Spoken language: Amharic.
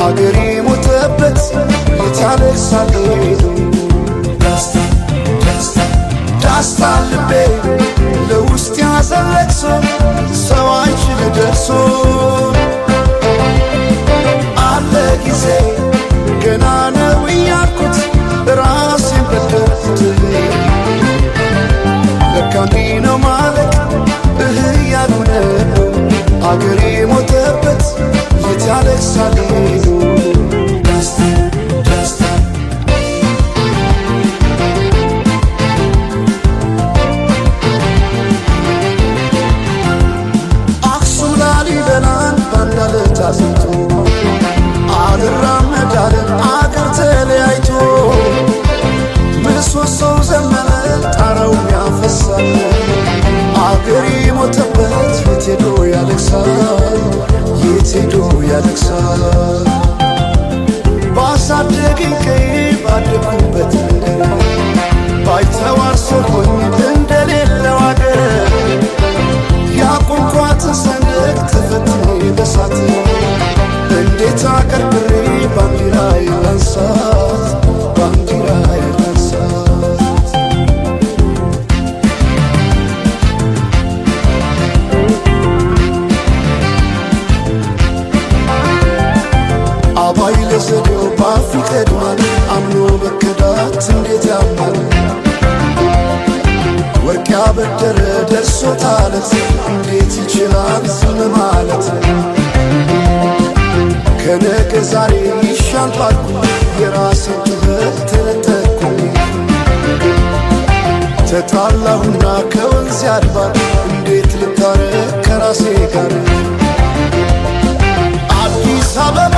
አገሬ ሞተበት የት ያለቅሳል ሄዶ። ዳስታ ዳስታ ዳስታ ልቤ ለውስጥ ያዘን ለቅሶ ሰው አይችል ደርሶ። አለ ጊዜ ገና ነው እያልኩት ራሴን በደልኩት። ለካ እንዲህ ነው ማለቅ እህ እያሉ ነው። አገሬ ሞተበት የት ያለቅሳል ሄዶ። ዳስታ ዳስታ አክሱም ላሊበላን ባንድ አለት አጽንቶ አልራመድ አለ አገር ተለያይቶ። ምሰሶው ዘመነ ጣራውም ያፈሳል። አገሬ ሞተበት የት ሄዶ ያለቅሳል? የት ሄዶ ያለቅሳል? ባሳደገኝ ቀዬ ባደግኩበት መንደር ባይተዋር ሰው ሆኜ እንደሌለው አገር። ያቆምኳትን ሰንደቅ ተፈትኜ በሳት እንዴት አቀርቅሬ ባንዲራዬን ላንሳት? ባንዲራዬን ላንሳት? አባይ ለዘዴው ባፍ ይቀድማል፣ አምኖ መከዳት እንዴት ያማል። ወርቅ ያበደረ ደርሶታለት እንዴት ይችላል ዝም ማለት? ከነገ ዛሬ ይሻል ባልኩኝ የራሴን ጩኸት ተነጠቅኩኝ። ተጣላሁና ከወንዝ ያድባር እንዴት ልታረቅ ከራሴ ጋር? አዲስ አበባ